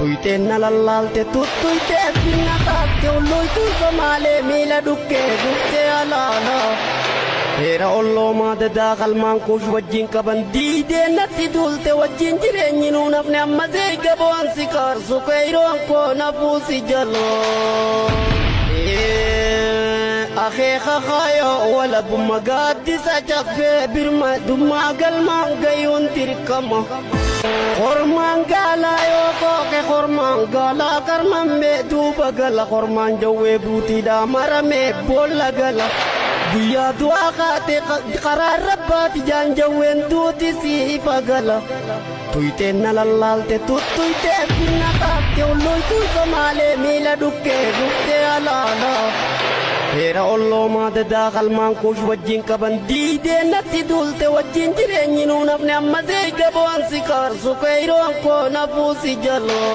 Tuyteen na lallaalte tuttuytee finna taate olloytuu Somaalee miila dhukkee dhuftee alaala. Heera olloomaa dadaa qalmaan kuush wajjin qaban diidee natti duulte wajjin jireenyi nuun hafne amma zeega bo'aan si kaarsu qeeyroon koo nafuu si jaloo. Akeeka kaayoo walabummaa gaaddisa caffee birma dummaa galmaan gayuun dirqama. Kormaan gaalaa yoo kooke kormaan gaalaa karmammee duuba gala kormaan jawwee buutiidhaa maramee boolla gala. Guyyaa du'aa kaate karaa rabbaati jaan jawween duuti siifa gala. Tuyteen na lallaalte tuttuytee finna taate olloytuu Somaalee miila dhukkee dhuftee alaala. Heera olloomaa dadaa qalmaan kuush wajjin qaban diidee natti duulte wajjin jireenyi nuun hafne amma zeega bo'aan si kaarsu qeeyroon koo nafuu si jaloo.